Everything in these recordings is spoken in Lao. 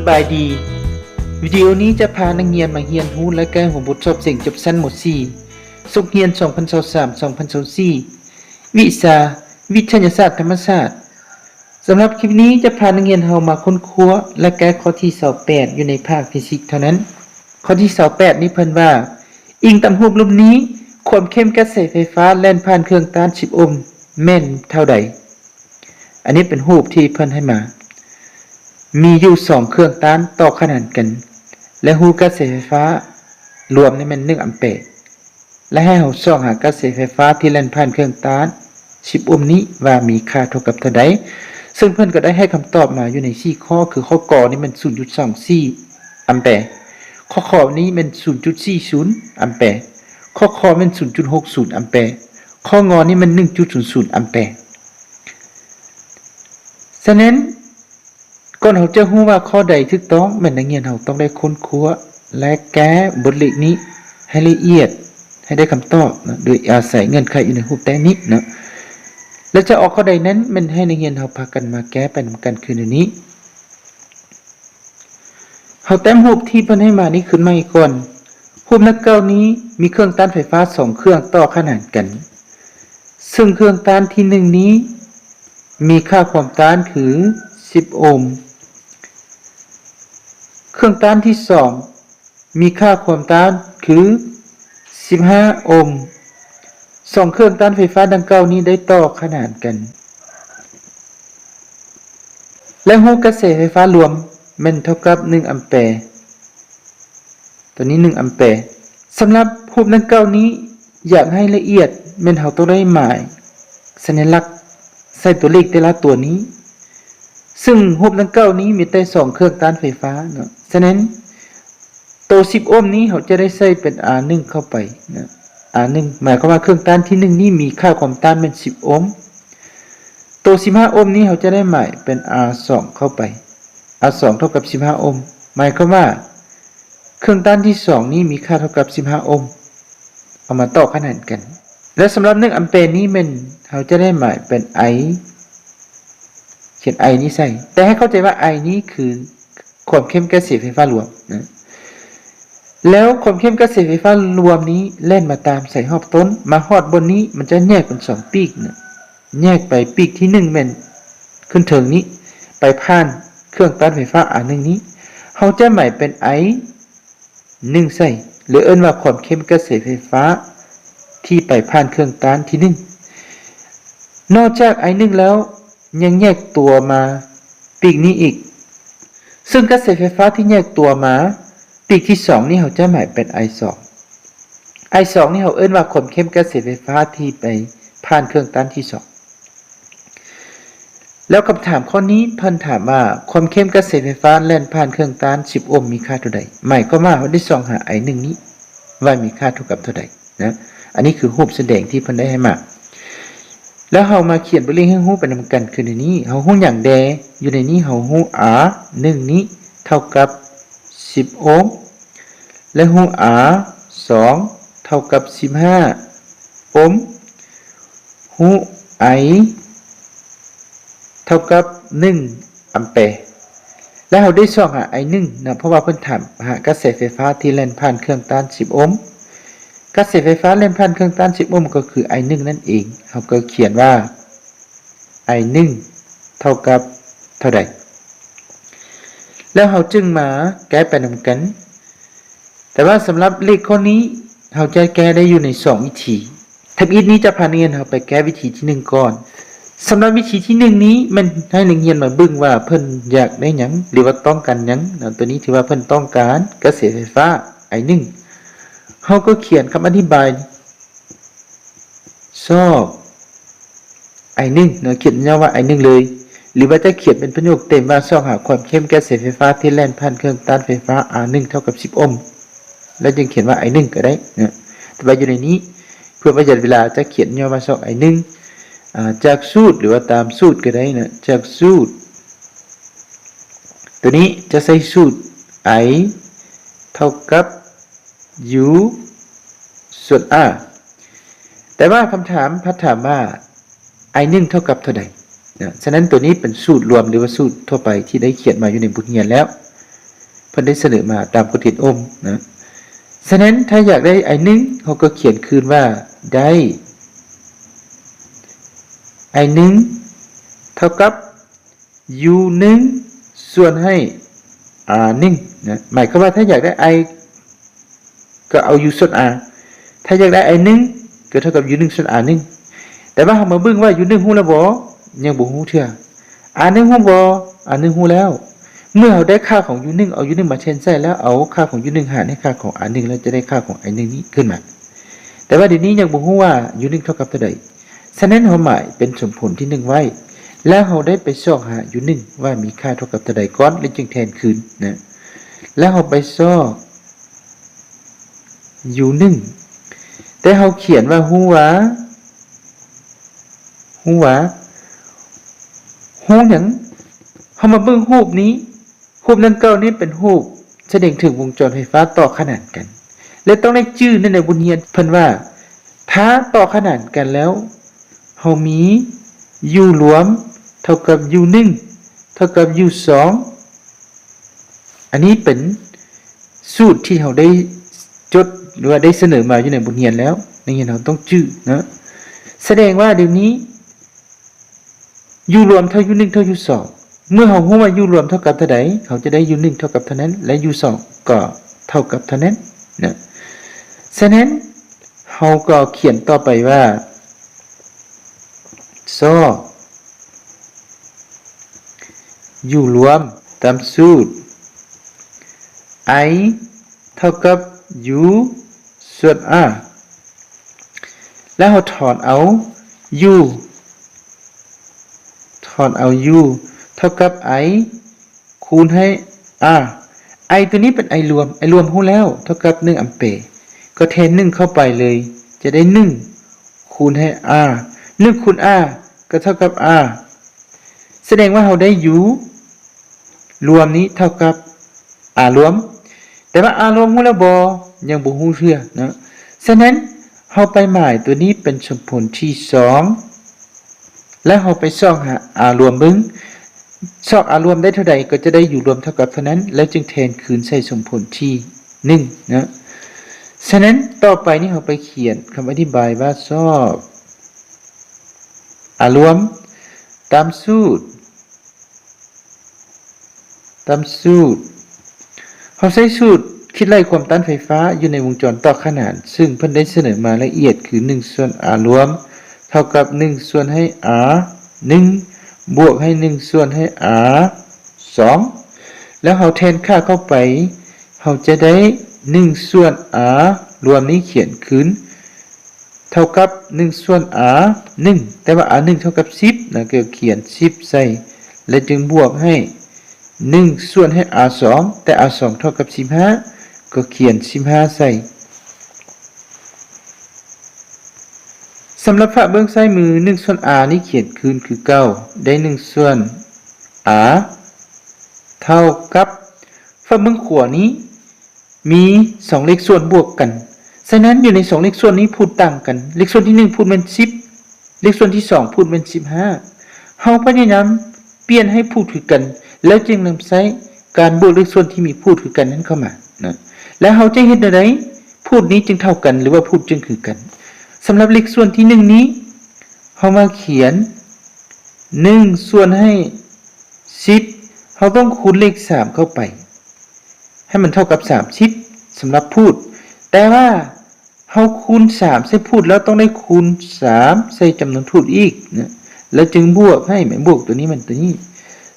ບາຍດີ. ວິດີໂອນີ້ຈະພານັກຮຽນມາຮຽນຮູ້ ແລະ ແກ້ຫົວບົດສອບເສັງຈົບຊັ້ນ ມ.ສີ່ ສົກຮຽນ ສອງພັນຊາວສາມ ສອງພັນຊາວສີ່ ວິຊາວິທະຍາສາດທຳມະຊາດ. ສຳລັບຄລິບນີ້ຈະພານັກຮຽນເຮົາມາຄົ້ນຄວ້າ ແລະ ແກ້ຂໍ້ທີຊາວແປດ ຢູ່ໃນພາກຟີຊິກເທົ່ານັ້ນ. ຂໍ້ທີຊາວແປດນີ້ເພິ່ນວ່າ ອີງຕາມຮູບຮູບນີ້ ຄວາມເຂັ້ມກະແສໄຟຟ້າແລ່ນຜ່ານເຄື່ອງຕ້ານສິບໂອມແມ່ນເທົ່າໃດ? ອັນນີ້ເປັນຮູບທີ່ເພິ່ນໃຫ້ມາ ມີຢູ່ສອງເຄື່ອງຕ້ານຕໍ່ຂະໜານກັນ ແລະ ຮູ້ກະແສໄຟຟ້າລວມນີ້ແມ່ນໜຶ່ງອຳແປ ແລະ ໃຫ້ເຮົາຊອກຫາກະແສໄຟຟ້າທີ່ແລ່ນຜ່ານເຄື່ອງຕ້ານສິບໂອມນີ້ວ່າມີຄ່າເທົ່າກັບເທົ່າໃດ. ເຊິ່ງເພິ່ນກໍໄດ້ໃຫ້ຄຳຕອບມາຢູ່ໃນສີ່ຂໍ້ ຄືຂໍ້ ກ ນີ້ແມ່ນສູນຈຸດສອງສີ່ອຳແປ, ຂໍ້ ຂ ນີ້ແມ່ນສູນຈຸດສີ່ສູນອຳແປ, ຂໍ້ ຄ ແມ່ນສູນຈຸດຫົກສູນອຳແປ, ຂໍ້ ງ ນີ້ແມ່ນໜຶ່ງຈຸດສູນສູນອຳແປ. ສະນັ້ນ ກ່ອນເຮົາຈະຮູ້ວ່າຂໍ້ໃດຖືກຕ້ອງ, ແມ່ນນັກຮຽນເຮົາຕ້ອງໄດ້ຄົ້ນຄວ້າ ແລະ ແກ້ບົດເລກນີ້ໃຫ້ລະອຽດ, ໃຫ້ໄດ້ຄຳຕອບເນາະ, ໂດຍອາໄສເງື່ອນໄຂຢູ່ໃນຮູບແຕ້ມນີ້ເນາະ. ແລະ ຈະອອກຂໍ້ໃດນັ້ນ, ແມ່ນໃຫ້ນັກຮຽນເຮົາພາກັນມາແກ້ໄປນຳກັນຄືດຽວນີ້. ເຮົາແຕ້ມຮູບທີ່ເພິ່ນໃຫ້ມານີ້ຂຶ້ນໃໝ່ກ່ອນ. ຮູບດັ່ງກ່າວນີ້ມີເຄື່ອງຕ້ານໄຟຟ້າສອງເຄື່ອງຕໍ່ຂະໜານກັນ. ເຊິ່ງເຄື່ອງຕ້ານທີໜຶ່ງນີ້ມີຄ່າຄວາມຕ້ານຄືສິບໂອມ. ເຄື່ອງຕ້ານທີສອງມີຄ່າຄວາມຕ້ານຄືສິບຫ້າໂອມ. ສອງເຄື່ອງຕ້ານໄຟຟ້າດັ່ງກ່າວນີ້ໄດ້ຕໍ່ຂະໜານກັນ ແລະ ຮູ້ກະແສໄຟຟ້າລວມແມ່ນເທົ່າກັບໜຶ່ງອຳແປ. ຕົວນີ້ໜຶ່ງອຳແປ. ສຳລັບຮູບດັ່ງກ່າວນີ້ ຢາກໃຫ້ລະອຽດແມ່ນເຮົາຕ້ອງໄດ້ໝາຍສັນຍາລັກໃສ່ຕົວເລກແຕ່ລະຕົວນີ້. ເຊິ່ງຮູບດັ່ງກ່າວນີ້ມີແຕ່ສອງເຄື່ອງຕ້ານໄຟຟ້າເນາະ. ສະນັ້ນ ໂຕສິບໂອມນີ້ເຮົາຈະໄດ້ໃສ່ເປັນ R ໜຶ່ງເຂົ້າໄປເນາະ, R ໜຶ່ງ ໝາຍຄວາມວ່າເຄື່ອງຕ້ານທີໜຶ່ງນີ້ມີຄ່າຄວາມຕ້ານແມ່ນສິບໂອມ. ໂຕສິບຫ້າໂອມນີ້ເຮົາຈະໄດ້ໝາຍເປັນ R ສອງເຂົ້າໄປ, R ສອງເທົ່າກັບສິບຫ້າໂອມ. ໝາຍຄວາມວ່າ ເຄື່ອງຕ້ານທີສອງນີ້ມີຄ່າເທົ່າກັບສິບຫ້າໂອມ. ເອົາມາຕໍ່ຂະໜານກັນ. ແລະ ສຳລັບໜຶ່ງອຳແປນີ້ແມ່ນເຮົາຈະໄດ້ໝາຍເປັນ I, ຂຽນ I ນີ້ໃສ່, ແຕ່ໃຫ້ເຂົ້າໃຈວ່າ I ນີ້ຄືຄວາມເຂັ້ມກະແສໄຟຟ້າລວມນະ. ແລ້ວຄວາມເຂັ້ມກະແສໄຟຟ້າລວມນີ້ແລ່ນມາຕາມສາຍຮອບຕົ້ນ, ມາຮອດບ່ອນນີ້ ມັນຈະແຍກເປັນສອງປີກນະ. ແຍກໄປປີກທີໜຶ່ງແມ່ນຂຶ້ນເທິງນີ້ ໄປຜ່ານເຄື່ອງຕ້ານໄຟຟ້າ R ໜຶ່ງນີ້ ເຮົາຈະໝາຍເປັນ I ໜຶ່ງໃສ່ ຫຼື ເອີ້ນວ່າຄວາມເຂັ້ມກະແສໄຟຟ້າທີ່ໄປຜ່ານເຄື່ອງຕ້ານທີໜຶ່ງ. ນອກຈາກ I ໜຶ່ງແລ້ວ ຍັງແຍກຕົວມາປີກນີ້ອີກ, ເຊິ່ງກະແສໄຟຟ້າທີ່ແຍກຕົວມາ ປີກທີສອງນີ້ເຮົາຈະໝາຍເປັນ I ສອງ. I ສອງນີ້ເຮົາເອີ້ນວ່າຄວາມເຂັ້ມກະແສໄຟຟ້າທີ່ໄປຜ່ານເຄື່ອງຕ້ານທີສອງ. ແລ້ວຄຳຖາມຂໍ້ນີ້ເພິ່ນຖາມວ່າ ຄວາມເຂັ້ມກະແສໄຟຟ້າແລ່ນຜ່ານເຄື່ອງຕ້ານສິບໂອມມີຄ່າເທົ່າໃດ? ໝາຍຄວາມວ່າເຮົາໄດ້ຊອກຫາ I ໜຶ່ງນີ້ວ່າມີຄ່າເທົ່າກັບເທົ່າໃດນະ. ອັນນີ້ຄືຮູບສະແດງທີ່ເພິ່ນໄດ້ໃຫ້ມາ. ແລ້ວເຮົາມາຂຽນບົດເລກໃຫ້ຮູ້ໄປນຳກັນຄືໃນນີ້. ເຮົາຮູ້ຫຍັງແດ່? ຢູ່ໃນນີ້ເຮົາຮູ້ R ໜຶ່ງນີ້ເທົ່າກັບສິບໂອມ ແລະ ຮູ້ R ສອງເທົ່າກັບສິບຫ້າໂອມ, ຮູ້ I ເທົ່າກັບໜຶ່ງອຳແປ. ແລະ ເຮົາໄດ້ຊອກຫາ I ໜຶ່ງນະ, ເພາະວ່າເພິ່ນຖາມຫາກະແສໄຟຟ້າທີ່ແລ່ນຜ່ານເຄື່ອງຕ້ານສິບໂອມ. ກະແສໄຟຟ້າແລ່ນຜ່ານເຄື່ອງຕ້ານສິບໂອມກໍຄື I ໜຶ່ງນັ້ນເອງ. ເຮົາກໍຂຽນວ່າ I ໜຶ່ງເທົ່າກັບເທົ່າໃດ? ແລ້ວເຮົາຈຶ່ງມາແກ້ໄປນຳກັນ. ແຕ່ວ່າສຳລັບເລກຂໍ້ນີ້ ເຮົາຈະແກ້ໄດ້ຢູ່ໃນສອງວິທີ. ທຳອິດນີ້ຈະພານັກຮຽນເຮົາໄປແກ້ວິທີທີໜຶ່ງກ່ອນ. ສຳລັບວິທີທີໜຶ່ງນີ້ແມ່ນໃຫ້ນັກຮຽນມາເບິ່ງວ່າເພິ່ນຢາກໄດ້ຫຍັງ ຫຼືວ່າຕ້ອງການຫຍັງເນາະ. ຕົວນີ້ຖືວ່າເພິ່ນຕ້ອງການກະແສໄຟຟ້າ I ໜຶ່ງ. ເຮົາກໍຂຽນຄຳອະທິບາຍຊອກ I ໜຶ່ງເນາະ, ຂຽນຫຍໍ້ວ່າ I ໜຶ່ງເລີຍ. ຫຼືວ່າຈະຂຽນເປັນປະໂຫຍກເຕັມວ່າ ຊອກຫາຄວາມເຂັ້ມກະແສໄຟຟ້າທີ່ແລ່ນຜ່ານເຄື່ອງຕ້ານໄຟຟ້າ R ໜຶ່ງເທົ່າກັບສິບໂອມ ແລ້ວຈຶ່ງຂຽນວ່າ I ໜຶ່ງກໍໄດ້ເນາະ. ແຕ່ວ່າຢູ່ໃນນີ້ ເພື່ອປະຢັດເວລາ ຈະຂຽນຫຍໍ້ວ່າຊອກ I ໜຶ່ງ ອາ ຈາກສູດ ຫຼືວ່າຕາມສູດກໍໄດ້ເນາະ, ຈາກສູດ. ຕົວນີ້ຈະໃຊ້ສູດ I ເທົ່າກັບ U ສ່ວນ R. ແຕ່ວ່າຄຳຖາມພັດຖາມວ່າ I ໜຶ່ງເທົ່າກັບເທົ່າໃດນະ? ສະນັ້ນ ຕົວນີ້ເປັນສູດລວມ ຫຼືວ່າສູດທົ່ວໄປທີ່ໄດ້ຂຽນມາຢູ່ໃນບົດຮຽນແລ້ວ. ເພິ່ນໄດ້ສະເໜີມາຕາມກົດເຫດໂອມນະ. ສະນັ້ນ ຖ້າຢາກໄດ້ I ໜຶ່ງ ເຮົາກໍຂຽນຄືນວ່າ ໄດ້ I ໜຶ່ງ ເທົ່າກັບ U ໜຶ່ງ ສ່ວນໃຫ້ R ໜຶ່ງນະ. ໝາຍຄວາມວ່າ ຖ້າຢາກໄດ້ I ກໍເອົາ U ສ່ວນ R, ຖ້າຢາກໄດ້ I ໜຶ່ງ ກໍເທົ່າກັບ U ໜຶ່ງ ສ່ວນ R ໜຶ່ງ. ແຕ່ວ່າເຮົາມາເບິ່ງວ່າ U ໜຶ່ງຮູ້ແລ້ວບໍ່? ຍັງບໍ່ຮູ້ເທື່ອ. R ໜຶ່ງຮູ້ບໍ່? R ໜຶ່ງຮູ້ແລ້ວ. ເມື່ອເຮົາໄດ້ຄ່າຂອງ U ໜຶ່ງ ເອົາ U ໜຶ່ງມາແທນໃສ່ ແລ້ວເອົາຄ່າຂອງ U ໜຶ່ງຫານໃຫ້ຄ່າຂອງ R ໜຶ່ງ ແລ້ວຈະໄດ້ຄ່າຂອງ I ໜຶ່ງນີ້ຂຶ້ນມາ. ແຕ່ວ່າດຽວນີ້ຍັງບໍ່ຮູ້ວ່າ U ໜຶ່ງເທົ່າກັບເທົ່າໃດ. ສະນັ້ນ ເຮົາໝາຍເປັນສົມຜົນທີ ໜຶ່ງ ໄວ້ ແລ້ວເຮົາໄດ້ໄປຊອກຫາ U ໜຶ່ງ ວ່າມີຄ່າເທົ່າກັບເທົ່າໃດກ່ອນ ແລ້ວຈຶ່ງແທນຄືນນະ. ແລ້ວເຮົາໄປຊອກ U ໜຶ່ງ ແຕ່ເຮົາຂຽນວ່າ ຮູ້ວ່າ ຮູ້ວ່າ ຮູ້ຫຍັງ? ເຮົາມາເບິ່ງຮູບນີ້. ຮູບດັ່ງກ່າວນີ້ເປັນຮູບສະແດງເຖິງວົງຈອນໄຟຟ້າຕໍ່ຂະໜານກັນ ແລະ ຕ້ອງໄດ້ຈື່ໃນບົດຮຽນເພິ່ນວ່າ ຖ້າຕໍ່ຂະໜານກັນແລ້ວ ເຮົາມີ U ລວມເທົ່າກັບ U ໜຶ່ງ ເທົ່າກັບ U ສອງ. ອັນນີ້ເປັນສູດທີ່ເຮົາໄດ້ຈົດ ຫຼືວ່າໄດ້ສະເໜີມາຢູ່ໃນບົດຮຽນແລ້ວ, ນັກຮຽນເຮົາຕ້ອງຈື່ເນາະ. ສະແດງວ່າດຽວນີ້ U ລວມເທົ່າ U ໜຶ່ງ ເທົ່າ U ສອງ. ເມື່ອເຮົາຮູ້ວ່າ U ລວມເທົ່າກັບເທົ່າໃດ, ເຮົາຈະໄດ້ U ໜຶ່ງ ເທົ່າກັບເທົ່ານັ້ນ ແລະ U ສອງ ກໍເທົ່າກັບເທົ່ານັ້ນນະ. ສະນັ້ນ ເຮົາກໍຂຽນຕໍ່ໄປວ່າ ຊອກ U ລວມຕາມສູດ I ເທົ່າກັບ U ສ່ວນ R ແລ້ວເຮົາຖອນເອົາ U ຖອນເອົາ U ເທົ່າກັບ I ຄູນໃຫ້ R. I ຕົວນີ້ເປັນ I ລວມ, I ລວມຮູ້ແລ້ວ ເທົ່າກັບ ໜຶ່ງ ອຳເປ, ກໍແທນ ໜຶ່ງ ເຂົ້າໄປເລີຍ ຈະໄດ້ ໜຶ່ງ ຄູນໃຫ້ R. ໜຶ່ງ ຄູນ R ກໍເທົ່າກັບ R. ສະແດງວ່າເຮົາໄດ້ U ລວມນີ້ເທົ່າກັບ R ລວມ. ແຕ່ວ່າ R ລວມຮູ້ແລ້ວບໍ່? ຍັງບໍ່ຮູ້ເທື່ອເນາະ. ສະນັ້ນ ເຮົາໄປໝາຍຕົວນີ້ເປັນສົມຜົນທີ ສອງ ແລ້ວເຮົາໄປຊອກຫາ R ລວມເບິ່ງ. ຊອກ R ລວມໄດ້ເທົ່າໃດ ກໍຈະໄດ້ U ລວມເທົ່າກັບເທົ່ານັ້ນ ແລ້ວຈຶ່ງແທນຄືນໃສ່ສົມຜົນທີ ໜຶ່ງ ເນາະ. ສະນັ້ນ ຕໍ່ໄປນີ້ເຮົາໄປຂຽນຄຳອະທິບາຍວ່າ ຊອກ R ລວມຕາມສູດ ຕາມສູດ ເຮົາໃຊ້ສູດຄິດໄລ່ຄວາມຕ້ານໄຟຟ້າຢູ່ໃນວົງຈອນຕໍ່ຂະໜານ ຊຶ່ງເພິ່ນໄດ້ສະເໜີມາລະອຽດຄື ໜຶ່ງ ສ່ວນ R ລວມ ເທົ່າກັບ ໜຶ່ງ ສ່ວນໃຫ້ R ໜຶ່ງ ບວກໃຫ້ ໜຶ່ງ ສ່ວນໃຫ້ R ສອງ ແລ້ວເຮົາແທນຄ່າເຂົ້າໄປ ເຮົາຈະໄດ້ ໜຶ່ງ ສ່ວນ R ລວມນີ້ຂຽນຄືນ ເທົ່າກັບ ໜຶ່ງ ສ່ວນ R ໜຶ່ງ ແຕ່ວ່າ R ໜຶ່ງ ເທົ່າກັບ ສິບ ນະ ກໍຂຽນ ສິບ ໃສ່ ແລະ ຈຶ່ງບວກໃຫ້ ໜຶ່ງ ສ່ວນໃຫ້ R ສອງ ແຕ່ R ສອງ ເທົ່າກັບ ສິບຫ້າ ກໍຂຽນ ສິບຫ້າ ໃສ່. ສຳລັບຝາກເບື້ອງຊ້າຍມື ໜຶ່ງ ສ່ວນ R ນີ້ຂຽນຄືນຄືເກົ່າ ໄດ້ ໜຶ່ງ ສ່ວນ R ເທົ່າກັບ ຝາກເບື້ອງຂວານີ້ ມີສອງເລກສ່ວນບວກກັນ. ສະນັ້ນ ຢູ່ໃນສອງເລກສ່ວນນີ້ພູດຕ່າງກັນ. ເລກສ່ວນທີໜຶ່ງພູດແມ່ນສິບ, ເລກສ່ວນທີສອງພູດແມ່ນສິບຫ້າ. ເຮົາພະຍາຍາມປ່ຽນໃຫ້ພູດຄືກັນ ແລ້ວຈຶ່ງນຳໃຊ້ການບວກເລກສ່ວນທີ່ມີພູດຄືກັນນັ້ນເຂົ້າມານະ. ແລ້ວເຮົາຈະເຮັດແນວໃດ ພູດນີ້ຈຶ່ງເທົ່າກັນ ຫຼືວ່າພູດຈຶ່ງຄືກັນ? ສຳລັບເລກສ່ວນທີໜຶ່ງນີ້ ເຮົາມາຂຽນ ໜຶ່ງ ສ່ວນໃຫ້ ສິບ ເຮົາຕ້ອງຄູນເລກສາມເຂົ້າໄປ ໃຫ້ມັນເທົ່າກັບ ສາມສິບ ສຳລັບພູດ. ແຕ່ວ່າເຮົາຄູນ ສາມ ໃສ່ພູດ ແລ້ວຕ້ອງໄດ້ຄູນ ສາມ ໃສ່ຈຳນວນພູດອີກນະ ແລ້ວຈຶ່ງບວກໃຫ້ ແມ່ນບວກຕົວນີ້ ແມ່ນຕົວນີ້.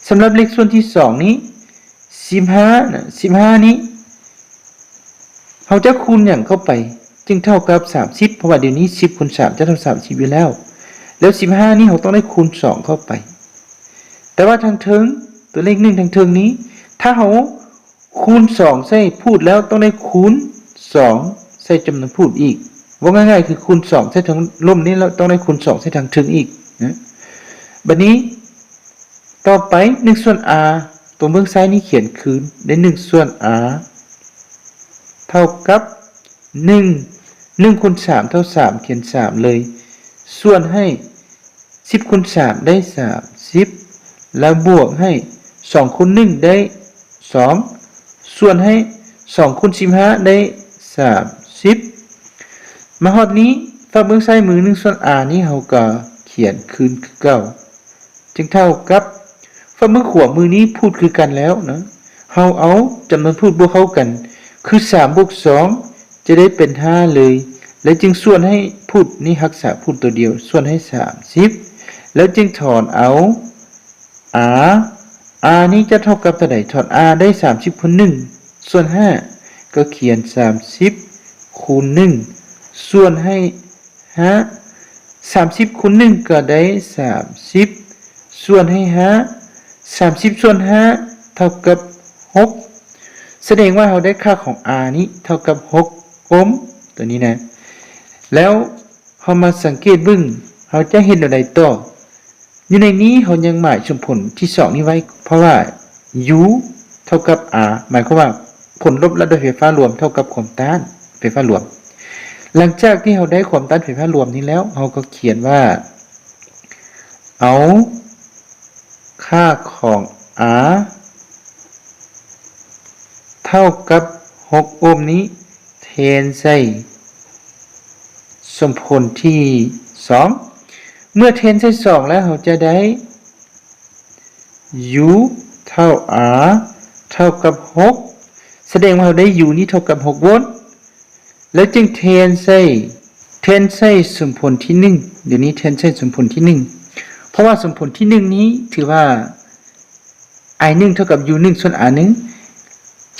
ສຳລັບເລກສ່ວນທີສອງນີ້ ສິບຫ້ານະ ສິບຫ້ານີ້ ເຮົາຈະຄູນຫຍັງເຂົ້າໄປ ຈຶ່ງເທົ່າກັບ ສາມສິບ? ເພາະວ່າດຽວນີ້ ສິບຄູນສາມຈະເທົ່າ ສາມສິບຢູ່ແລ້ວ. ແລ້ວ ສິບຫ້ານີ້ ເຮົາຕ້ອງໄດ້ຄູນ ສອງເຂົ້າໄປ. ແຕ່ວ່າທາງເທິງ ຕົວເລກ ໜຶ່ງ ທາງເທິງນີ້ ຖ້າເຮົາຄູນ ສອງ ໃສ່ພູດ ແລ້ວຕ້ອງໄດ້ຄູນ ສອງ ໃສ່ຈຳນວນພູດອີກ. ເວົ້າງ່າຍໆ ຄືຄູນ ສອງ ໃສ່ທາງລຸ່ມນີ້ ແລ້ວຕ້ອງໄດ້ຄູນ ສອງ ໃສ່ທາງເທິງອີກນະ. ບັດນີ້ ຕໍ່ໄປ ໜຶ່ງ ສ່ວນ R ຕົວເບື້ອງຊ້າຍນີ້ຂຽນຄືນ ໄດ້ ໜຶ່ງ ສ່ວນ R ເທົ່າກັບ ໜຶ່ງ ໜຶ່ງຄູນສາມເທົ່າສາມ ຂຽນ ສາມ ເລີຍ ສ່ວນໃຫ້ ສິບຄູນສາມໄດ້ ສາມສິບ ແລ້ວບວກໃຫ້ ສອງຄູນໜຶ່ງໄດ້ ສອງ ສ່ວນໃຫ້ສອງຄູນສິບຫ້າໄດ້ສາມສິບ. ມາຮອດນີ້ ຟາກເບື້ອງຊ້າຍມືໜຶ່ງສ່ວນ r ນີ້ເຮົາກໍຂຽນຄືນຄືເກົ່າ. ຈຶ່ງເທົ່າກັບ ຟາກເບື້ອງຂວາມືນີ້ພູດຄືກັນແລ້ວນະ ເຮົາເອົາຈຳນວນພູດບວກເຂົ້າກັນ ຄືສາມບວກສອງຈະໄດ້ເປັນຫ້າເລີຍ ແລະ ຈຶ່ງສ່ວນໃຫ້ພູດນີ້ຮັກສາພູດຕົວດຽວ ສ່ວນໃຫ້ສາມສິບ ແລ້ວຈຶ່ງຖອນເອົາ r r ນີ້ຈະເທົ່າກັບເທົ່າໃດ? ຖອນ r ໄດ້ສາມສິບຄູນໜຶ່ງສ່ວນຫ້າ ກໍຂຽນສາມສິບຄູນໜຶ່ງສ່ວນໃຫ້ຫ້າ ສາມສິບຄູນໜຶ່ງກໍໄດ້ສາມສິບ ສ່ວນໃຫ້ຫ້າ ສາມສິບສ່ວນຫ້າເທົ່າກັບຫົກ ສະແດງວ່າເຮົາໄດ້ຄ່າຂອງ r ນີ້ເທົ່າກັບຫົກໂອມ ຕົວນີ້ນະ ແລ້ວ ເຮົາມາສັງເກດເບິ່ງ ເຮົາຈະເຮັດແນວໃດຕໍ່? ຢູ່ໃນນີ້ເຮົາຍັງໝາຍສົມຜົນທີສອງນີ້ໄວ້ ເພາະວ່າ u ເທົ່າກັບ r ໝາຍຄວາມວ່າ ຜົນລົບລະດັບໄຟຟ້າລວມເທົ່າກັບຄວາມຕ້ານໄຟຟ້າລວມ. ຫຼັງຈາກທີ່ເຮົາໄດ້ຄວາມຕ້ານໄຟຟ້າລວມນີ້ແລ້ວ ເຮົາກໍຂຽນວ່າ ເອົາຄ່າຂອງ r ເທົ່າກັບຫົກໂອມນີ້ ແທນໃສ່ສົມຜົນທີສອງ ເມື່ອແທນໃສ່ສອງແລ້ວ ເຮົາຈະໄດ້ u ເທົ່າ r ເທົ່າກັບຫົກ ສະແດງວ່າເຮົາໄດ້ u ນີ້ເທົ່າກັບຫົກໂວນ ແລ້ວຈຶ່ງແທນໃສ່ ແທນໃສ່ສົມຜົນທີໜຶ່ງ ດຽວນີ້ແທນໃສ່ສົມຜົນທີໜຶ່ງ ເພາະວ່າສົມຜົນທີໜຶ່ງນີ້ຖືວ່າ i ໜຶ່ງເທົ່າກັບ u ໜຶ່ງສ່ວນ r ໜຶ່ງ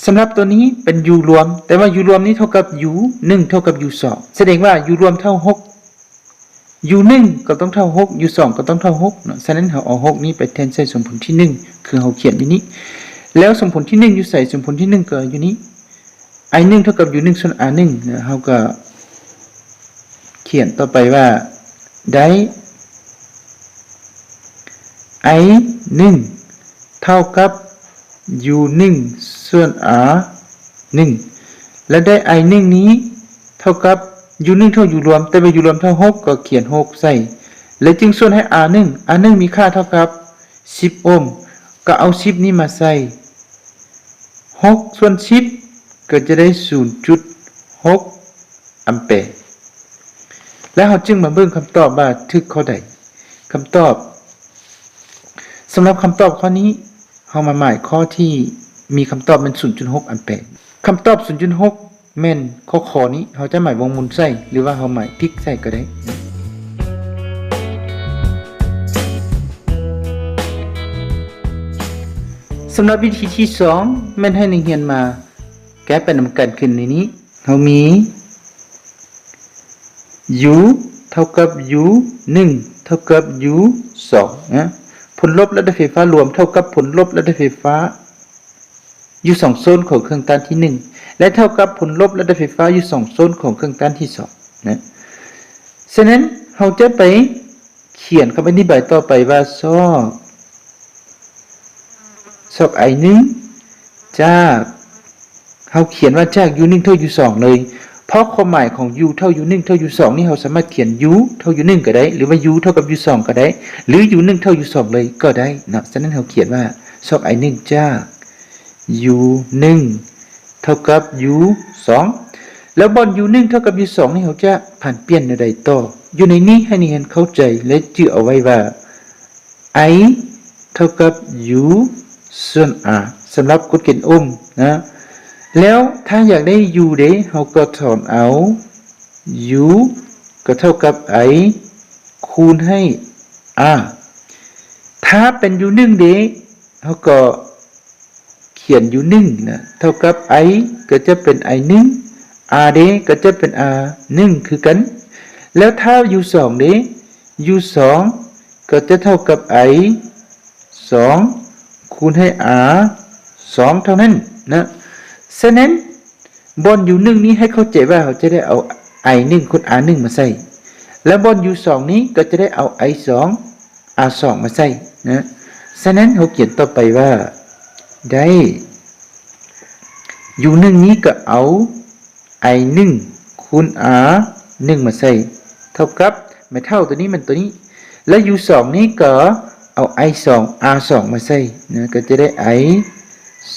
ສຳລັບຕົວນີ້ເປັນ u ລວມ ແຕ່ວ່າ u ລວມນີ້ເທົ່າກັບ u ໜຶ່ງເທົ່າກັບ u ສອງ ສະແດງວ່າ u ລວມເທົ່າຫົກ u ໜຶ່ງກໍຕ້ອງເທົ່າຫົກ u ສອງກໍຕ້ອງເທົ່າຫົກເນາະ. ສະນັ້ນເຮົາເອົາຫົກນີ້ໄປແທນໃສ່ສົມຜົນທີໜຶ່ງ ຄືເຮົາຂຽນຢູ່ນີ້ ແລ້ວສົມຜົນທີໜຶ່ງຢູ່ໃສ? ສົມຜົນທີໜຶ່ງກໍຢູ່ນີ້ i ໜຶ່ງເທົ່າກັບ u ໜຶ່ງສ່ວນ r ໜຶ່ງ ເຮົາກໍຂຽນຕໍ່ໄປວ່າ ໄດ້ i ໜຶ່ງເທົ່າກັບ u ໜຶ່ງສ່ວນ r ໜຶ່ງ ແລະ ໄດ້ i ໜຶ່ງນີ້ເທົ່າກັບ u ໜຶ່ງເທົ່າ u ລວມ ແຕ່ວ່າ u ລວມເທົ່າຫົກ ກໍຂຽນຫົກໃສ່ ແລະ ຈຶ່ງສ່ວນໃຫ້ r ໜຶ່ງ r ໜຶ່ງມີຄ່າເທົ່າກັບສິບໂອມ ກໍເອົາສິບນີ້ມາໃສ່ ຫົກສ່ວນສິບ ກໍຈະໄດ້ສູນຈຸດຫົກອຳແປ ແລ້ວເຮົາຈຶ່ງມາເບິ່ງຄຳຕອບວ່າຖືກຂໍ້ໃດ. ຄຳຕອບ ສຳລັບຄຳຕອບຂໍ້ນີ້ ເຮົາມາໝາຍຂໍ້ທີ່ມີຄຳຕອບແມ່ນສູນຈຸດຫົກອຳແປ. ຄຳຕອບສູນຈຸດຫົກ ແມ່ນຂໍ້ ຂ ນີ້ ເຮົາຈະໝາຍວົງໝູນໃສ່ ຫຼືວ່າເຮົາໝາຍພິກໃສ່ກໍໄດ້. ສຳລັບວິທີທີສອງ ແມ່ນໃຫ້ນັກຮຽນມາແກ້ໄປນຳກັນ ຄືໃນນີ້ເຮົາມີ u ເທົ່າກັບ u ໜຶ່ງເທົ່າກັບ u ສອງນະ ຜົນລົບລະດັບໄຟຟ້າລວມເທົ່າກັບຜົນລົບລະດັບໄຟຟ້າ ຢູ່ສອງໂຊນຂອງເຄື່ອງຕ້ານທີໜຶ່ງ ແລະ ເທົ່າກັບຜົນລົບລະດັບໄຟຟ້າຢູ່ສອງໂຊນຂອງເຄື່ອງຕ້ານທີສອງນະ. ສະນັ້ນ ເຮົາຈະໄປຂຽນຄຳອະທິບາຍຕໍ່ໄປວ່າ ຊອກ ຊອກ i ໜຶ່ງ ຈາກ ເຮົາຂຽນວ່າຈາກ u ໜຶ່ງເທົ່າ u ສອງເລີຍ ເພາະຄວາມໝາຍຂອງ u ເທົ່າ u ໜຶ່ງເທົ່າ u ສອງນີ້ ເຮົາສາມາດຂຽນ u ເທົ່າ u ໜຶ່ງກໍໄດ້ ຫຼືວ່າ u ເທົ່າກັບ u ສອງກໍໄດ້ ຫຼື u ໜຶ່ງເທົ່າ u ສອງເລີຍກໍໄດ້ເນາະ. ສະນັ້ນເຮົາຂຽນວ່າ ຊອກ i ໜຶ່ງຈາກ u ໜຶ່ງເທົ່າກັບ u ສອງ ແລ້ວບ່ອນ u ໜຶ່ງເທົ່າກັບ u ສອງນີ້ ເຮົາຈະຜັນປ່ຽນແນວໃດຕໍ່? ຢູ່ໃນນີ້ໃຫ້ນັກຮຽນເຂົ້າໃຈ ແລະ ຈື່ເອົາໄວ້ວ່າ i ເທົ່າກັບ u ສ່ວນ r ສຳລັບກົດເກນໂອມນະ. ແລ້ວຖ້າຢາກໄດ້ u ເດ ເຮົາກໍຖອນເອົາ u ກໍເທົ່າກັບ i ຄູນໃຫ້ r. ຖ້າເປັນ u ໜຶ່ງເດ ເຮົາກໍຂຽນ u ໜຶ່ງນະ ເທົ່າກັບ i ກໍຈະເປັນ i ໜຶ່ງ r ເດ ກໍຈະເປັນ r ໜຶ່ງຄືກັນ. ແລ້ວຖ້າ u ສອງເດ u ສອງກໍຈະເທົ່າກັບ i ສອງ ຄູນໃຫ້ r ສອງເທົ່ານັ້ນນະ. ສະນັ້ນ ບ່ອນ u ໜຶ່ງນີ້ໃຫ້ເຂົ້າໃຈວ່າເຮົາຈະໄດ້ເອົາ i ໜຶ່ງຄູນ r ໜຶ່ງມາໃສ່ ແລະ ບ່ອນ u ສອງນີ້ກໍຈະໄດ້ເອົາ i ສອງ r ສອງມາໃສ່ນະ. ສະນັ້ນເຮົາຂຽນຕໍ່ໄປວ່າ ໄດ້ u ໜຶ່ງນີ້ກໍເອົາ i ໜຶ່ງຄູນ r ໜຶ່ງມາໃສ່ ເທົ່າກັບ ແມ່ເຖົ້າຕົວນີ້ແມ່ນຕົວນີ້ ແລະ u ສອງນີ້ກໍເອົາ i ສອງ r ສອງມາໃສ່ນະ ກໍຈະໄດ້ i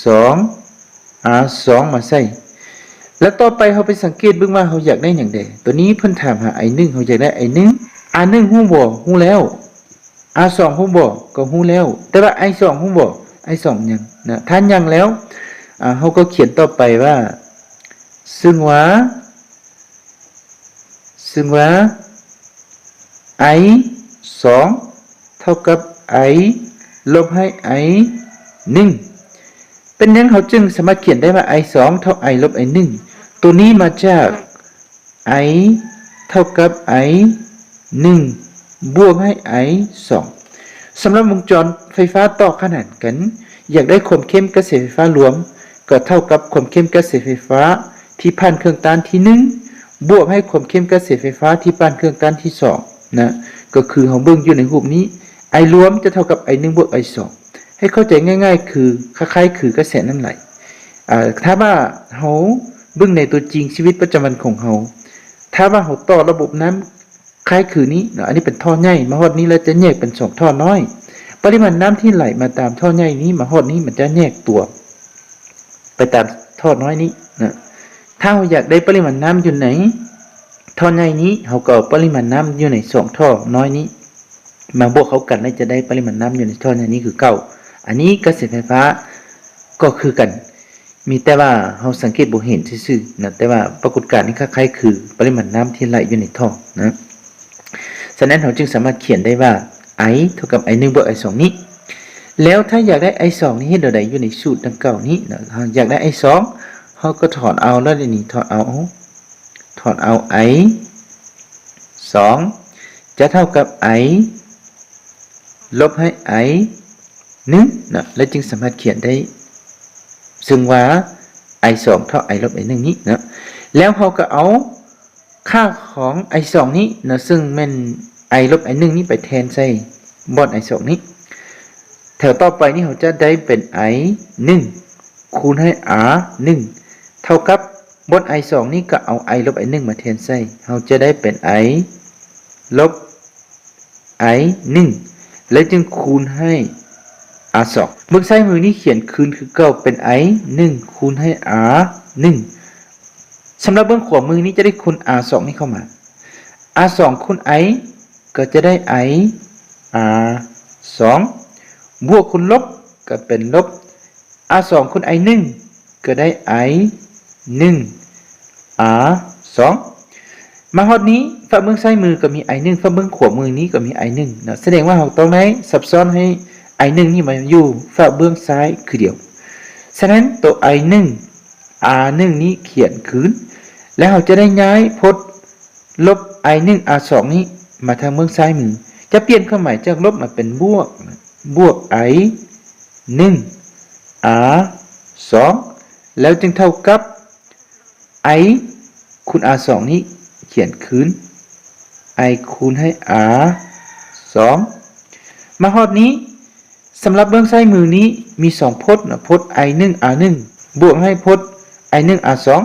ສອງ R ສອງມາໃສ່. ແລ້ວຕໍ່ໄປເຮົາໄປສັງເກດເບິ່ງວ່າເຮົາຢາກໄດ້ຫຍັງແດ່. ຕົວນີ້ເພິ່ນຖາມຫາ I ໜຶ່ງ ເຮົາຢາກໄດ້ I ໜຶ່ງ. R ໜຶ່ງຮູ້ບໍ່? ຮູ້ແລ້ວ. R ສອງຮູ້ບໍ່? ກໍຮູ້ແລ້ວ. ແຕ່ວ່າ I ສອງຮູ້ບໍ່? I ສອງຍັງນະ. ຖ້າຍັງແລ້ວ ອາ ເຮົາກໍຂຽນຕໍ່ໄປວ່າ ຊຶ່ງວ່າ ຊຶ່ງວ່າ I ສອງ ເທົ່າກັບ I ລົບໃຫ້ I ໜຶ່ງ. ເປັນຫຍັງເຮົາຈຶ່ງສາມາດຂຽນໄດ້ວ່າ I ສອງ ເທົ່າ I ລົບ I ໜຶ່ງ? ຕົວນີ້ມາຈາກ I ເທົ່າກັບ I ໜຶ່ງ ບວກໃຫ້ I ສອງ. ສຳລັບວົງຈອນໄຟຟ້າຕໍ່ຂະໜານກັນ, ຢາກໄດ້ຄວາມເຂັ້ມກະແສໄຟຟ້າລວມ ກໍເທົ່າກັບຄວາມເຂັ້ມກະແສໄຟຟ້າທີ່ຜ່ານເຄື່ອງຕ້ານທີໜຶ່ງ ບວກໃຫ້ຄວາມເຂັ້ມກະແສໄຟຟ້າທີ່ຜ່ານເຄື່ອງຕ້ານທີສອງນະ, ກໍຄືເຮົາເບິ່ງຢູ່ໃນຮູບນີ້ I ລວມຈະເທົ່າກັບ I ໜຶ່ງ ບວກ I ສອງ. ໃຫ້ເຂົ້າໃຈງ່າຍໆ ຄື ຄ້າຍໆ ຄືກະແສນ້ຳໄຫຼ. ອາ ຖ້າວ່າເຮົາເບິ່ງໃນຕົວຈິງຊີວິດປະຈຳວັນຂອງເຮົາ, ຖ້າວ່າເຮົາຕໍ່ລະບົບນ້ຳ ຄ້າຍຄືນີ້ເນາະ, ອັນນີ້ເປັນທໍ່ໃຫຍ່ ມາຮອດນີ້ແລ້ວຈະແຍກເປັນສອງທໍ່ນ້ອຍ. ປະລິມານນ້ຳທີ່ໄຫຼມາຕາມທໍ່ໃຫຍ່ນີ້ ມາຮອດນີ້ມັນຈະແຍກຕົວໄປຕາມທໍ່ນ້ອຍນີ້ນະ. ຖ້າເຮົາຢາກໄດ້ປະລິມານນ້ຳຢູ່ໃນທໍ່ໃຫຍ່ນີ້, ເຮົາກໍເອົາປະລິມານນ້ຳຢູ່ໃນສອງທໍ່ນ້ອຍນີ້ມາບວກເຂົ້າກັນ ແລ້ວຈະໄດ້ປະລິມານນ້ຳຢູ່ໃນທໍ່ໃຫຍ່ນີ້ຄືເກົ່າ. ອັນນີ້ກະແສໄຟຟ້າກໍຄືກັນ. ມີແຕ່ວ່າເຮົາສັງເກດບໍ່ເຫັນຊື່ໆນະ, ແຕ່ວ່າປາກົດການນີ້ຄ້າຍໆຄືປະລິມານນ້ຳທີ່ໄຫຼຢູ່ໃນທໍ່ນະ. ສະນັ້ນເຮົາຈຶ່ງສາມາດຂຽນໄດ້ວ່າ I ເທົ່າກັບ I ໜຶ່ງ ບວກ I ສອງນີ້. ແລ້ວຖ້າຢາກໄດ້ I ສອງນີ້ເຮັດແນວໃດ? ຢູ່ໃນສູດດັ່ງກ່າວນີ້ນະ, ເຮົາຢາກໄດ້ I ສອງ ເຮົາກໍຖອນເອົາ ແລ້ວເດນີ້ຖອນເອົາ ຖອນເອົາ I ສອງ ຈະເທົ່າກັບ I ລົບໃຫ້ I ໜຶ່ງນະ, ແລ້ວຈຶ່ງສາມາດຂຽນໄດ້ ຊຶ່ງວ່າ I ສອງ ເທົ່າ I ລົບ I ໜຶ່ງນີ້ນະ. ແລ້ວເຮົາກໍເອົາຄ່າຂອງ I ສອງນີ້ນະ, ຊຶ່ງແມ່ນ I ລົບ I ໜຶ່ງນີ້ໄປແທນໃສ່ບ່ອນ I ສອງນີ້. ແຖວຕໍ່ໄປນີ້ເຮົາຈະໄດ້ເປັນ I ໜຶ່ງ ຄູນໃຫ້ R ໜຶ່ງ ເທົ່າກັບບ່ອນ I ສອງນີ້ກໍເອົາ I ລົບ I ໜຶ່ງມາແທນໃສ່, ເຮົາຈະໄດ້ເປັນ I ລົບ I ໜຶ່ງ ແລ້ວຈຶ່ງຄູນໃຫ້ R ສອງ. ເບື້ອງຊ້າຍມືນີ້ຂຽນຄືນຄືເກົ່າເປັນ I ໜຶ່ງ ຄູນໃຫ້ R ໜຶ່ງ. ສຳລັບເບື້ອງຂວາມືນີ້ຈະໄດ້ຄູນ R ສອງນີ້ເຂົ້າມາ, R ສອງຄູນ I ກໍຈະໄດ້ I R ສອງ ບວກຄູນລົບກໍເປັນລົບ R ສອງຄູນ I ໜຶ່ງ ກໍໄດ້ I ໜຶ່ງ R ສອງ. ມາຮອດນີ້ ຟາກເບື້ອງຊ້າຍມືກໍມີ I ໜຶ່ງ ຟາກເບື້ອງຂວາມືນີ້ກໍມີ I ໜຶ່ງເນາະ, ສະແດງວ່າເຮົາຕ້ອງໄດ້ຊັບຊ້ອນໃຫ້ I ໜຶ່ງນີ້ມາຢູ່ຟາກເບື້ອງຊ້າຍຄືດຽວ. ສະນັ້ນ ໂຕ I ໜຶ່ງ R ໜຶ່ງນີ້ຂຽນຄືນ ແລ້ວເຮົາຈະໄດ້ຍ້າຍພົດລົບ I ໜຶ່ງ R ສອງນີ້ມາທາງເບື້ອງຊ້າຍມື, ຈະປ່ຽນເຄື່ອງໝາຍຈາກລົບມາເປັນບວກ ບວກ I ໜຶ່ງ R ສອງ ແລ້ວຈຶ່ງເທົ່າກັບ I ຄູນ R ສອງນີ້ຂຽນຄືນ I ຄູນໃຫ້ R ສອງ. ມາຮອດນີ້ ສຳລັບເບື້ອງຊ້າຍມືນີ້ມີສອງພົດນະ, ພົດ I ໜຶ່ງ R ໜຶ່ງ ບວກໃຫ້ພົດ I ໜຶ່ງ R ສອງ.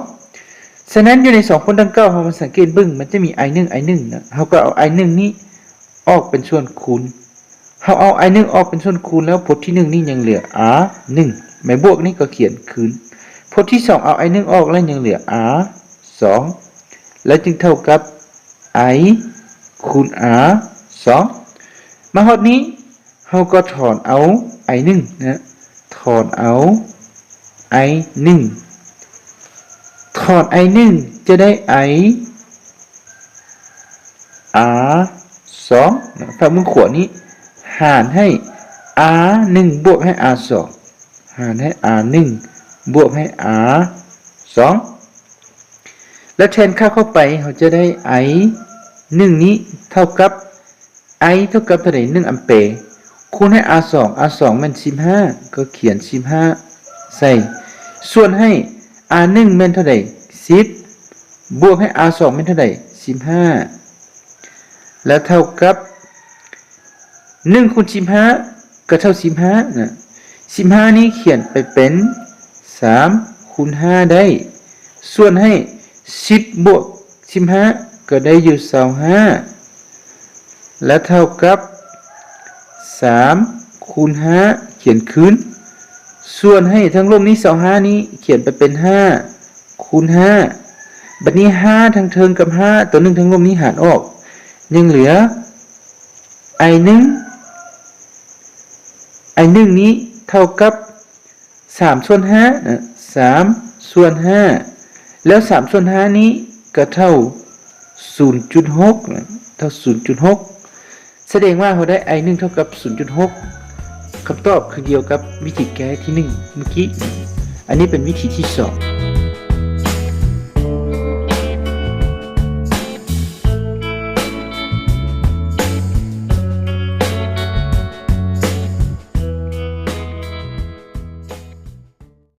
ສະນັ້ນ ຢູ່ໃນສອງພົດດັ່ງກ່າວ ເຮົາມາສັງເກດເບິ່ງ ມັນຈະມີ I ໜຶ່ງ I ໜຶ່ງນະ, ເຮົາກໍເອົາ I ໜຶ່ງນີ້ອອກເປັນສ່ວນຄູນ. ເຮົາເອົາ I ໜຶ່ງອອກເປັນສ່ວນຄູນແລ້ວ ພົດທີໜຶ່ງນີ້ຍັງເຫຼືອ R ໜຶ່ງ, ໝາຍບວກນີ້ກໍຂຽນຄືນ. ພົດທີສອງເອົາ I ໜຶ່ງອອກແລ້ວຍັງເຫຼືອ R ສອງ ແລ້ວຈຶ່ງເທົ່າກັບ I ຄູນ R ສອງ. ມາຮອດນີ້ ເຮົາກໍຖອນເອົາ I ໜຶ່ງນະ, ຖອນເອົາ I ໜຶ່ງ ຖອນ I ໜຶ່ງ ຈະໄດ້ I R ສອງນະ, ຟາກເບື້ອງຂວານີ້ຫານໃຫ້ R ໜຶ່ງ ບວກໃຫ້ R ສອງ ຫານໃຫ້ R ໜຶ່ງ ບວກໃຫ້ R ສອງ ແລ້ວແທນຄ່າເຂົ້າໄປ ເຮົາຈະໄດ້ I ໜຶ່ງນີ້ເທົ່າກັບ I ເທົ່າກັບເທົ່າໃດ? ໜຶ່ງອຳແປ ຄູນໃຫ້ R ສອງ R ສອງແມ່ນສິບຫ້າ ກໍຂຽນສິບຫ້າໃສ່ ສ່ວນໃຫ້ R ໜຶ່ງແມ່ນເທົ່າໃດ? ສິບ ບວກໃຫ້ R ສອງແມ່ນເທົ່າໃດ? ສິບຫ້າ ແລ້ວເທົ່າກັບ ໜຶ່ງຄູນສິບຫ້າ ກໍເທົ່າສິບຫ້ານະ, ສິບຫ້ານີ້ຂຽນໄປເປັນສາມຄູນຫ້າໄດ້ ສ່ວນໃຫ້ສິບບວກສິບຫ້າ ກໍໄດ້ຢູ່ຊາວຫ້າ ແລະ ເທົ່າກັບສາມຄູນຫ້າ ຂຽນຄືນ ສ່ວນໃຫ້ທາງລຸ່ມນີ້ ຊາວຫ້ານີ້ ຂຽນໄປເປັນຫ້າຄູນຫ້າ ບັດນີ້ຫ້າທາງເທິງກັບຫ້າຕົວໜຶ່ງທາງລຸ່ມນີ້ຫານອອກ ຍັງເຫຼືອ i ໜຶ່ງ i ໜຶ່ງນີ້ເທົ່າກັບ ສາມສ່ວນຫ້ານະ ສາມສ່ວນຫ້າ ແລ້ວສາມສ່ວນຫ້ານີ້ກໍເທົ່າສູນຈຸດຫົກນະ ເທົ່າສູນຈຸດຫົກ ສະແດງວ່າເຮົາໄດ້ i ໜຶ່ງເທົ່າກັບສູນຈຸດຫົກ ຄຳຕອບຄືດຽວກັບວິທີແກ້ທີໜຶ່ງມື້ກີ້. ອັນນີ້ເປັນວິທີທີສອງ.